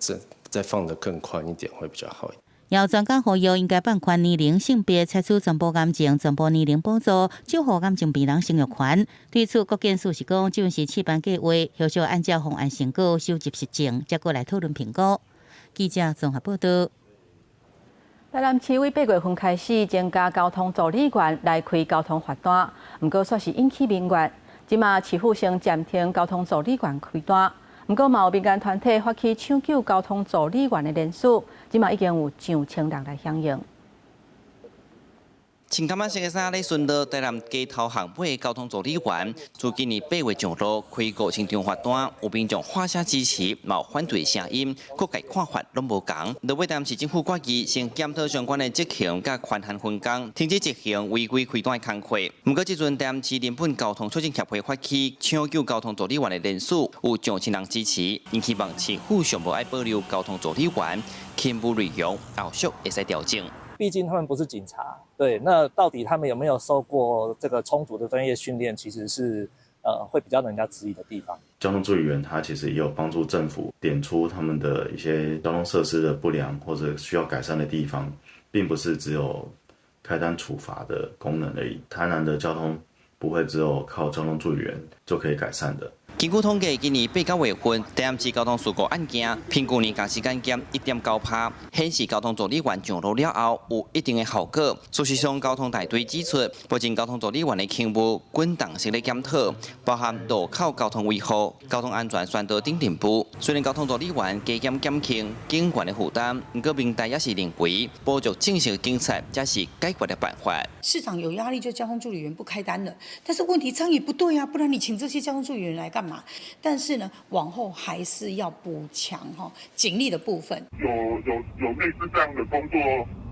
再放得更寬一點會比較好一點。有專家呼籲，應該放寬年齡、性別，採取全部癌症、全部年齡補助，守護癌症病人生育權。對此，國健署是講，這是試辦計劃，後續按照方案成果收集實證，才閣來討論評估。記者綜合報道。台南市為8月份開始增加交通助理員來開交通罰單，毋過煞是引起民怨。這馬市府先暫停交通助理員開單。毋過嘛有民間團體發起搶救交通助理員的連署，這馬已經有上千人來響應。穿淡仔色的衫咧巡邏台南街頭巷尾交通助理員，自今年8月上路開5000張罰單，有民眾喊聲支持，嘛有反對聲音，各界看法攏無仝。落尾台南市政府決議先檢討相關的執行佮權限分工，停止執行違規開單的工課。毋過這陣台南市人本交通促進協會發起搶救交通助理員的連署，有上千人支持，𪜶希望市府上無愛保留交通助理員勤務內容，後續會使調整。畢竟他們不是警察，對，那到底他們有沒有受過這個充足的專業訓練，其實是會比較讓人家質疑的地方。交通助理員他其實也有幫助政府點出他們的一些交通設施的不良或者需要改善的地方，並不是只有開單處罰的功能而已。台南的交通不會只有靠交通助理員就可以改善的。根據統計，今年八九月份台南市交通事故案件，平均年同時間減1.9%，顯示交通助理員上路了後有一定的效果。事實上，交通大隊指出，目前交通助理員的勤務滾動式咧檢討，包含路口交通維護、交通安全宣導等任務。雖然交通助理員加減減輕警員的負擔，毋過明代也是認為補足正式警察才是解決的辦法。市長有壓力，就交通助理員不開單了。但是問題這樣也不對啊，不然你請這些交通助理員來幹嘛？但是呢，往後還是要補強哈警力的部分。有類似這樣的工作，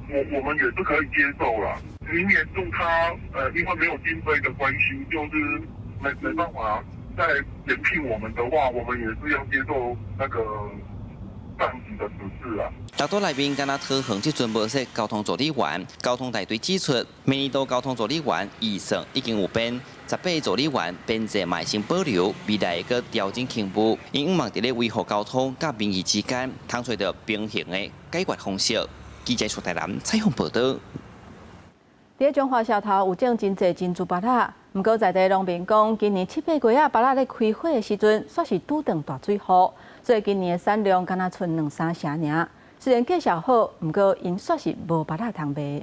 我們也是可以接受啦。明年度他因為沒有經費的關係，就是沒辦法再延聘我們的話，我們也是要接受那個上級的指示啊。六都內面敢若桃園這陣無設交通助理員，交通大隊指出，明年度交通助理員預算已經有編，18個助理員編制嘛先保留，未來會閣調整勤務，𪜶向望佇咧維護交通佮民意之間，通揣著平衡的解決方式。記者出台南採訪報導。佇彰化社頭有種真濟珍珠芭樂，毋過在地農民講，今年七八月仔芭樂咧開花的時陣，煞是拄著大水雨，所以今年的產量敢若賰兩三成爾。雖然價數好，毋過𪜶煞是無芭樂通賣。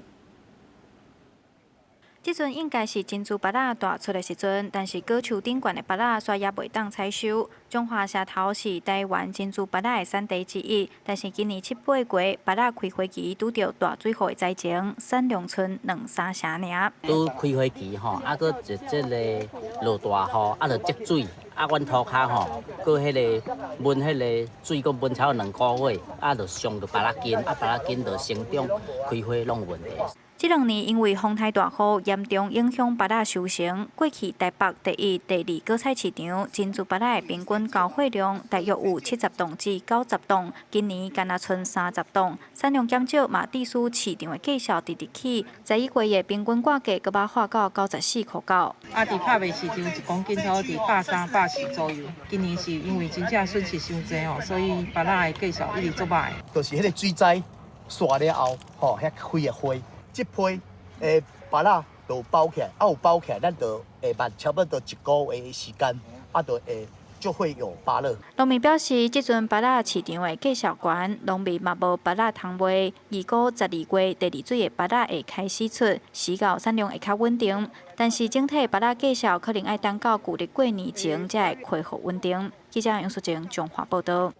這陣應該是珍珠芭樂大出的時陣，但是果樹頂懸的芭樂煞猶袂當採收。彰化社頭是台灣珍珠芭樂的產地之一，但是今年七八月芭樂開花期拄著大水雨的災情，產量賰兩三成爾。拄開花期吼，啊，閣一這个落大雨，啊，就積水，啊，阮塗跤吼，閣彼个聞彼个水，閣聞超兩個月，啊，就傷著芭樂根，啊，芭樂根就生長開花攏有問題。這兩年因為風颱大雨嚴重影響芭樂收成，過去台北第一、第二果菜市場珍珠芭樂的平均交貨量大約有70磅至90磅，今年干焦賰30磅，產量減少嘛，致使市場的價數直直起，11月的平均掛價閣捌化到94塊9。啊，佇拍賣市場一公斤差不多佇130、140左右。今年是因為真正損失傷濟哦，所以芭樂的價數一直足䆀。就是彼个水災煞了後，吼，遐開的花。這批的芭樂就包起來，啊有包起來，咱就會慢差不多一個月的時間，啊就會就會有芭樂。農民表示，這陣芭樂市場的價數懸，農民嘛無芭樂通賣。預估12月第二水的芭樂會開始出，時到產量會較穩定。但是整體芭樂價數可能愛等到舊曆過年前才會恢復穩定。記者楊淑靜彰化報導。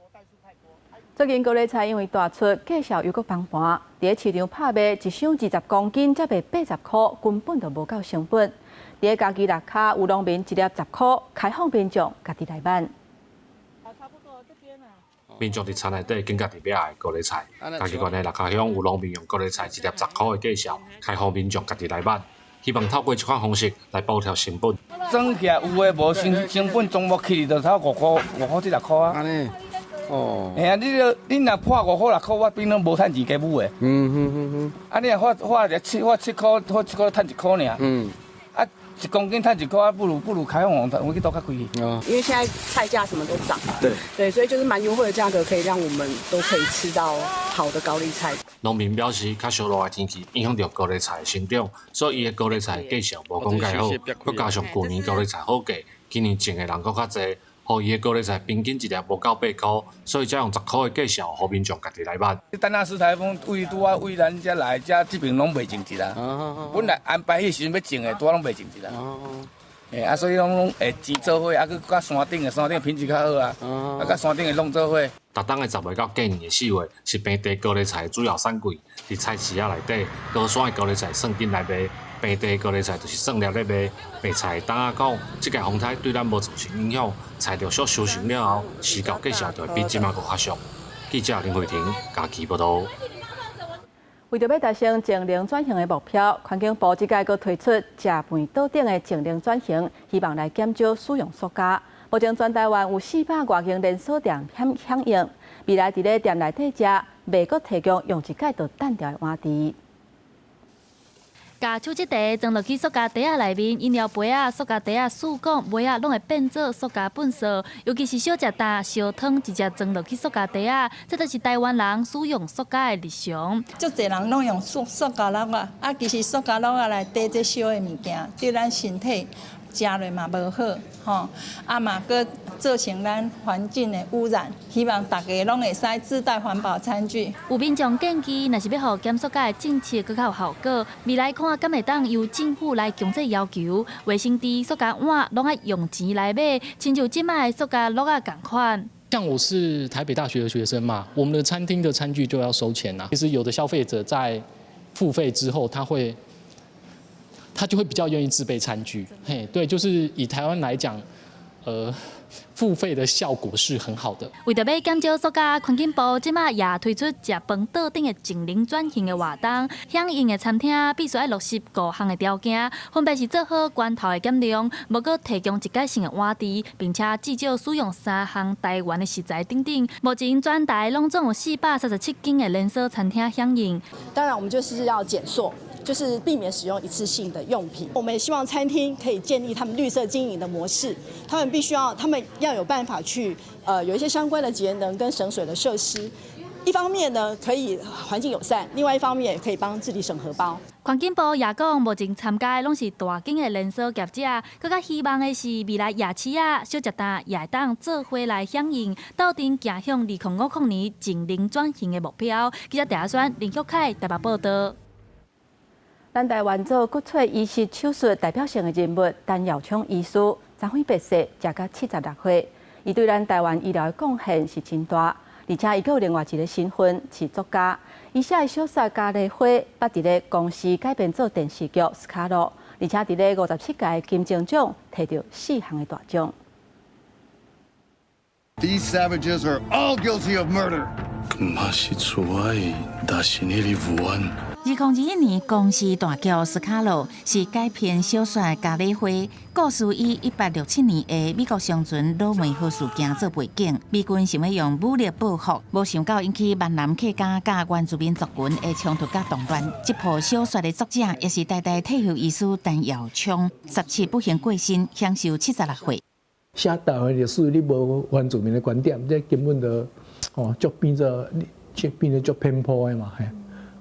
最近高麗菜因為大出，價數又閣崩盤，佇咧市場拍賣一箱20公斤，才賣80塊，根本就無夠成本。佇咧嘉義六跤有農民一粒10塊，開放民眾家己來買。民眾佇田內底揀家己欲愛的高麗菜，嘉義縣的六跤鄉有農民用高麗菜一粒10塊的價數，開放民眾家己來買，希望透過這款方式來補貼成本。算起來有的無成本總無去就差5塊、5塊至6塊啊。哦，嘿啊，你若破5塊6塊，我變攏無趁錢加買的。啊，你若發7塊，發7塊趁1塊爾。啊，1公斤趁1塊，啊，不如開放我去倒較貴。哦。因為現在菜價什麼都漲。對。對，所以就是蠻優惠的價格，可以讓我們都可以吃到好的高麗菜。農民表示，較燒熱的天氣影響著高麗菜的生長，所以伊的高麗菜價數無講蓋好。閣加上舊年高麗菜好價，今年種的人閣較濟。予伊的高麗菜平均一粒無夠8塊，所以才用10塊的價數，予民眾家己來買。等下是颱風位拄仔位咱遮來，遮這邊攏袂種植啦。本來安排彼時陣欲種的，拄仔攏袂種植啦。啊，所以攏會錢做伙，啊，閣佮山頂的，山頂品質較好啊，啊，佮山頂的弄做伙。逐冬的10月到過年的4月，是平地高麗菜的主要產季。佇菜市仔內底，高山的高麗菜算緊來賣，平地的高麗菜就是算粒咧賣。賣菜的檔仔講，這屆風颱對咱無造成影響，菜陸續收成了後，市價價數就會比這馬閣較俗。記者林慧婷嘉義報導。為著欲達成淨零轉型的目標，環境部這屆閣推出食飯桌頂的淨零轉型，希望來減少使用塑膠。目前全台灣有400外間連鎖店響應，未來佇咧店內底食，袂閣提供用一擺就擲掉的碗匙。共手這袋裝落去塑膠袋仔內面，飲料杯仔、塑膠袋仔、試管、杯仔，攏會變做塑膠糞埽。尤其是小食焦、燒湯，直接裝落去塑膠袋仔，這就是台灣人使用塑膠的日常。足濟人攏用塑膠簍仔，啊，其實塑膠簍仔內底這燒的物件，對咱身體食落嘛無好，吼，啊嘛閣造成咱環境的污染。希望大家攏會使自帶環保餐具。有民眾建議，若是欲予減塑膠的政策閣較有效果，未來看敢會當由政府來強制要求，衛生紙、塑膠碗攏愛用錢來買，親像這擺的塑膠罌仔仝款。像我是台北大學的學生嘛，我們的餐廳的餐具就要收錢啦。其實有的消費者在付費之後，他就會比較願意自備餐具。嘿，對，就是以台灣來講，付費的效果是很好的。為著欲減少塑膠，環境部這擺也推出食飯桌頂的淨零轉型的活動，響應的餐廳必須愛落實五項的條件，分別是做好源頭的減量，無閣提供一改性的碗匙，並且至少使用三項台灣的食材等等。目前全台攏總有437間的連鎖餐廳響應。當然，我們就是要減塑。就是避免使用一次性的用品。我們也希望餐廳可以建立他們綠色經營的模式，他們必須要，他們要有辦法去，有一些相關的節能跟省水的設施。一方面呢，可以環境友善；另外一方面也可以幫自己省荷包。環境部也講，目前參加的攏是大間的連鎖業者，閣較希望的是未來夜市仔、小食檔也會當做伙來響應，鬥陣行向2050年淨零轉型的目標。記者鄭阿宣、林玉凱台北報導。咱台灣做骨髓移植手術代表性的人物陳耀聰醫師，昨昏辭世，時甲76歲。伊對咱台灣醫療的貢獻是真大，而且伊閣有另外一个身份是作家。伊寫的小說《咖喱花》，捌佇咧公視改編做電視劇《斯卡羅》，而且佇咧57屆金鐘獎提著四項的大獎。 These savages are all guilty of murder. 嘛是厝愛，但是你的不安。2021年公視大劇《斯卡羅》是改編小說《咖喱花》，故事以1867年的美國商船老梅號事件做背景。美軍想欲用武力報復，無想到引起閩南客家佮原住民族群的衝突佮動亂。這部小說的作者也是台大退休醫師陳耀聰，17不幸過身，享壽76歲。寫台灣歷史，你無原住民的觀點，這根本就哦，就變做就變做足偏頗的嘛，嘿。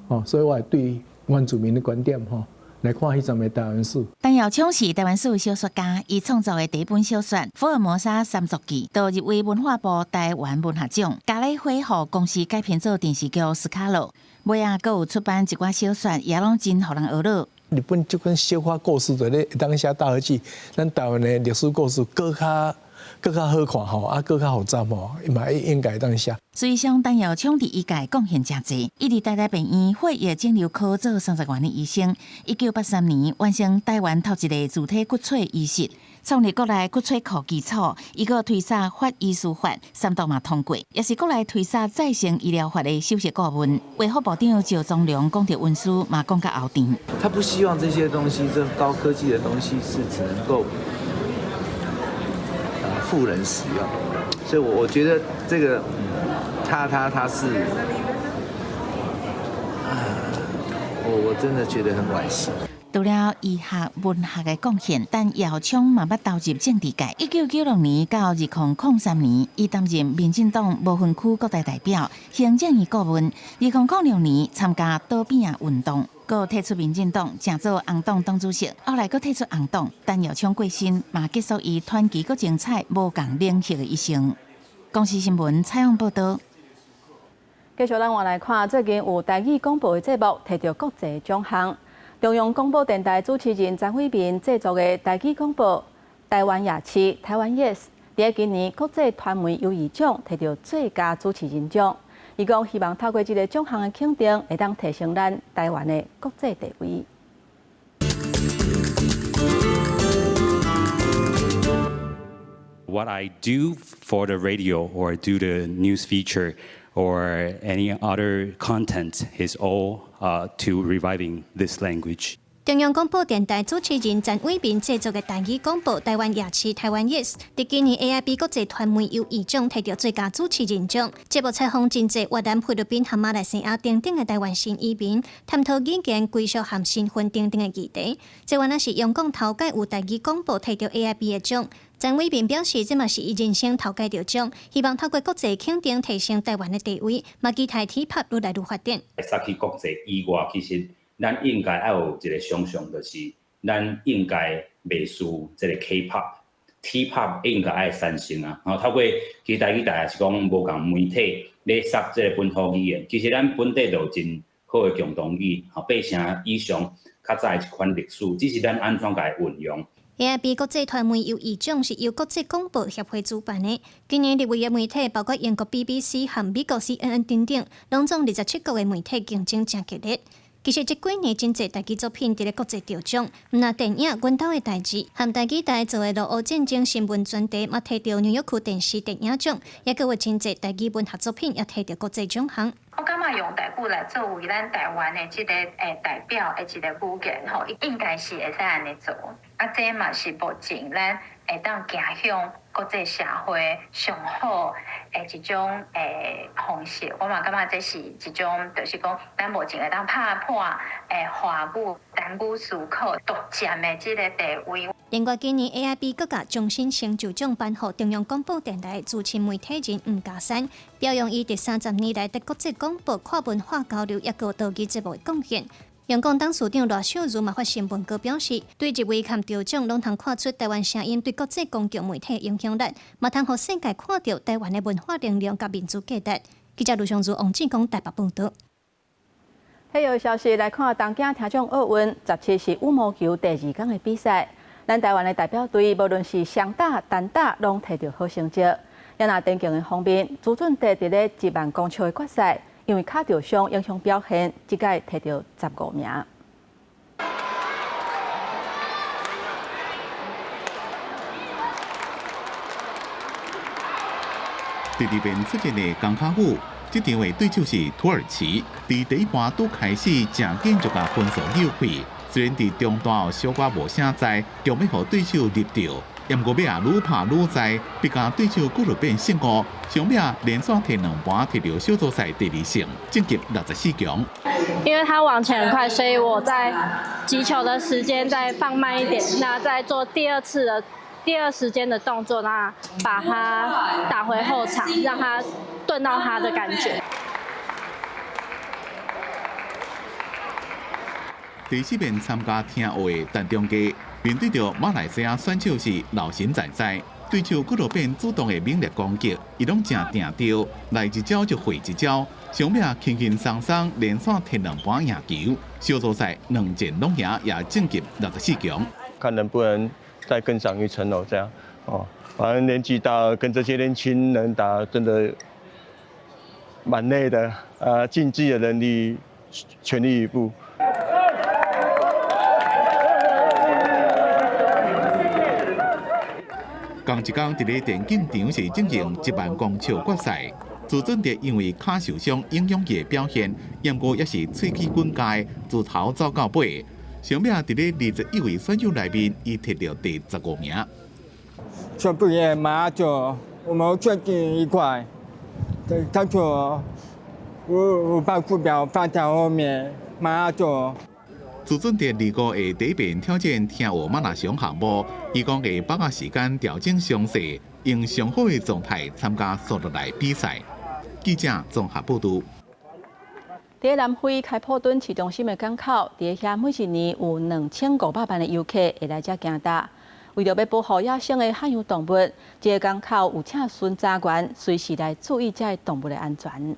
哦，所以我會對原住民的觀點吼來看彼陣的台灣史。陳耀聰是台灣史小說家，伊創作的第一本小說《福爾摩沙三族記》就入圍文化部台灣文學獎。咖喱花予公視改編做電視劇《斯卡羅》，尾仔閣有出版一寡小說，也攏真予人呵咾。日本這款小可故事就咧會當寫大和劇，咱台灣的歷史故事閣較閣較好看吼，啊，閣較複雜吼，嘛應該會當寫。實際上，陳耀聰佇醫界貢獻誠濟，伊佇台大病院血液腫瘤科做30外年醫生。1983年完成台灣頭一个自體骨髓移植，創立國內骨髓庫基礎。伊閣推捒法醫師法，三讀嘛通過，也是國內推捒再生醫療法的首席顧問。衛福部長趙宗龍講著恩師嘛講甲喉甜。他不希望這些東西，這高科技的東西是只能夠富人使用，所以，我覺得這個，他是，我真的覺得很惋惜。除了醫學文學的貢獻，陳耀聰嘛捌投入政治界。1996年到2003年，伊擔任民進黨無分區國大代表、行政院顧問。2006年參加倒扁仔運動，閣退出民進黨，成做紅黨黨主席。後來閣退出紅黨。陳耀聰過身，嘛結束伊傳奇閣精彩無仝領域的一生。公視新聞採訪報導。繼續，咱換來看最近有台語廣播的節目提著國際獎項。中央廣播電台主持人詹偉民製作的台語廣播《台灣夜市》台灣 Yes，佇今年國際傳媒優異獎提著最佳主持人獎。伊講希望透過這个獎項的肯定，會當提升咱台灣的國際地位。 What I do for the radio or do the news feature or any other content is all to reviving this language. 中央廣播電臺主持人詹偉民製作的台語廣播《台灣夜市》台灣 Yes，佇今年 AIB 國際傳媒優異獎提著最佳主持人獎。節目採訪真濟越南、菲律賓和馬來西亞等等的台灣新移民，探討語言歸屬和身份等等的議題。這原來是央廣頭擺有台語廣播提著 AIB 的獎。詹偉民表示，這嘛是伊人生頭擺著獎，希望透過國際肯定提升台灣的地位，嘛期待 TPAP 愈來愈發展。會使去國際以外，其實咱應該愛有一个想象，就是咱應該袂輸這个 K-pop、T-pop 應該愛產生啊。吼，透過其實台語台也是講無仝媒體咧殺這个本土語言，其實咱本地就有真好的共同語，吼，8成以上較早的一款歷史，只是咱按怎共伊運用。 AIB 國際傳媒優異獎是由國際廣播協會主辦的。今年入圍的媒體包括英國 BBC 和美國 CNN 等等，攏總27國的媒體競爭誠激烈。其實這幾年真濟台語作品佇咧國際得獎，毋但電影《阮兜的代誌》和台語台做的俄烏戰爭新聞專題，嘛摕著紐約區電視電影獎，抑閣有真濟台語文學作品也摕著國際獎項。我感覺用台語來作為咱台灣的這個代表的一個語言吼，應該是會使按呢做。啊，這嘛是目前咱會當行向國際社會上好的一種方式。我嘛感覺這是一種，就是講咱目前會當拍破華語單語思考獨佔的這個地位。另外，今年 AIB 閣共終身成就獎頒予中央廣播電台資深媒體人吳家山，表揚伊佇30年來佇國際廣播跨文化交流抑閣多語節目的貢獻。央廣董事長賴秀如嘛發新聞稿表示，對入圍佮得獎，攏通看出台灣聲音對國際公共媒體的影響力，嘛通予世界看著台灣的文化能量佮民主價值。記者盧尚如、王志剛台北報導。體育消息來看，東京聽障奧運17是羽毛球第二天的比賽，咱台灣的代表隊無論是雙打、單打，攏摕著好成績。也若田徑的方面，朱俊德佇咧1萬公尺的決賽，因為跤著傷影響表現，這屆摕著15名。第二遍出戰的鋼卡舞，這場的對手是土耳其。佇第一盤拄開始，誠緊就共分數扭開。雖然佇中段小可無啥在，中欲予對手入著，毋過尾仔愈拍愈在，逼共對手閣落變勝誤，上尾連續摕兩盤摕著小組賽第二勝，晉級64強。因為他往前很快，所以我在擊球的時間再放慢一點，那再做第二次的第二時間的動作，那把他打回後場，讓他頓到他的感覺。第四遍參加聽奧的陳中基，面對著馬來西亞選手是老神在在，對手閣落變主動的猛烈攻擊，伊攏誠定著，來一招就回一招，上尾輕輕鬆鬆連續摕兩盤贏球，小組賽兩戰攏贏，也晉級64強。看能不能再更上一層樓，這樣哦，反正年紀大了，跟這些年輕人打真的蠻累的，啊，盡自己的能力，全力以赴。仝一工佇咧電競場是進行1萬公尺決賽，朱俊德因為跤受傷影響伊的表現，毋過也是喙齒滾界，自頭走到尾。上尾佇咧21位選手內面，伊摕著第15名。全部也馬上，我們最近一塊，他說我把圖表發在後面，馬上。朱俊德25會第一遍挑戰聽奧馬拉松項目，伊講會把握時間調整傷勢，用上好的狀態參加紲落來比賽。記者綜合報導。佇南非開普敦市中心的港口，佇遐每一年有2500萬的遊客會來遮行搭。為著欲保護野生的海洋動物，這个港口有請巡查員隨時來注意這个動物的安全。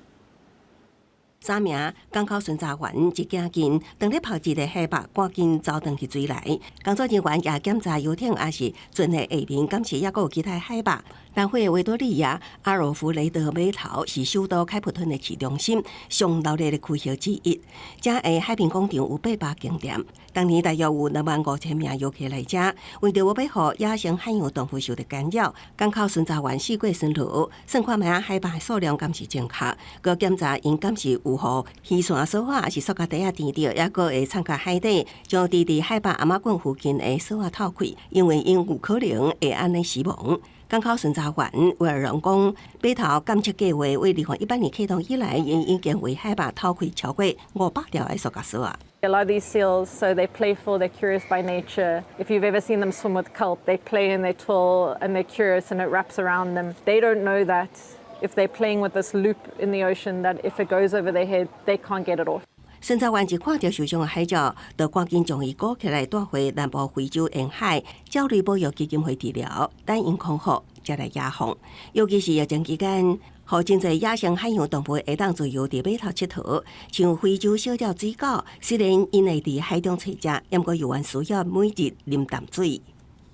早暝港口巡查員一行近，當咧拋一个海豹，趕緊走轉去水內。工作人員也檢查遊艇，抑是船的下面，敢是抑閣有其他海豹。南非的維多利亞阿爾弗雷德碼頭是首都開普敦的市中心，上鬧熱的區域之一。遮的海濱廣場有800間店，當年大約有2萬5千名遊客來遮。為著無欲予野生海洋動物受著干擾，港口巡查員四過巡邏，算看覓仔海豹的數量敢是正確，閣檢查𪜶敢是有予魚線索仔，抑是塑膠袋仔纏著，抑閣會藏佇海底，將佇佇海豹頷仔棍附近的索仔透開，因為𪜶有可能會按呢死亡。港口巡查員威爾榮講，碼頭監測計劃為2018年啟動以來，𪜶已經為海豹偷開超過500條的塑膠索仔。 A lot of these seals, so they're playful, they're curious by nature. If you've ever seen them swim with kelp, they play and they twirl and they're curious and it wraps around them. They don't know that if they're playing with this loop in the ocean, that if it goes over their head, they can't get it off. 巡查员一看著受傷的海鳥，就趕緊將伊裹起來帶回南部非洲沿海鳥類保育基金會治療，等𪜶康復才來野放。尤其是疫情期間，予真濟野生海洋動物會當自由佇碼頭𨑨迌，像非洲小鳥水狗，雖然𪜶會佇海中揣食，毋過猶原需要每日啉淡水。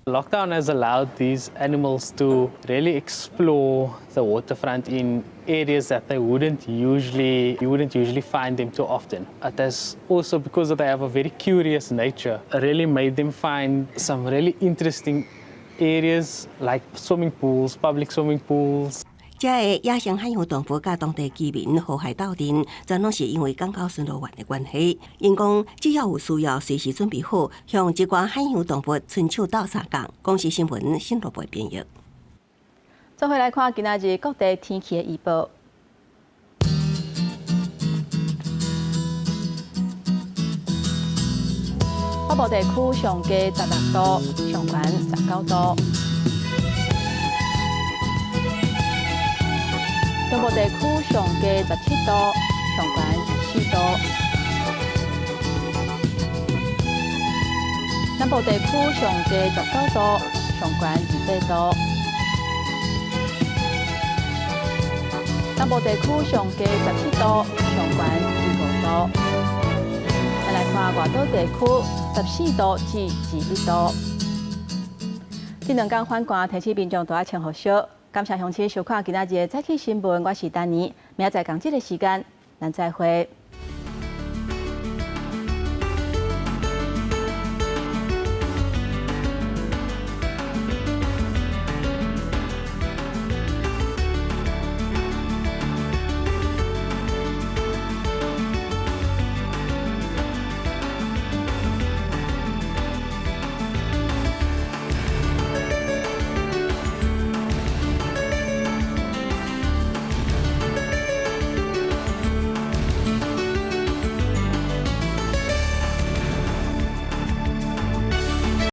Lockdown has allowed these animals to really explore the waterfront in areas that they wouldn't usually, you wouldn't usually find them too often. It has also, because they have a very curious nature, really made them find some really interesting areas like swimming pools, public swimming pools. 這个野生海洋動物佮當地居民和諧鬥陣，全攏是因為港口巡邏員的關係。𪜶講只要有需要，隨時準備好向這寡海洋動物伸手鬥相共。公視新聞新羅貝編譯。做伙來看今仔日各地天氣的預報。北部地區上低16度，上懸19度。中部地區上低17度，上懸24度；南部地區上低19度，上懸28度；東部地區上低17度，上懸25度。咱來看外島地區14度至21度。這兩天反寒，提醒民眾都愛穿厚恤。感謝鄉親收看今仔日的早起新聞，我是丹妮，明仔載仝這个時間，咱再會。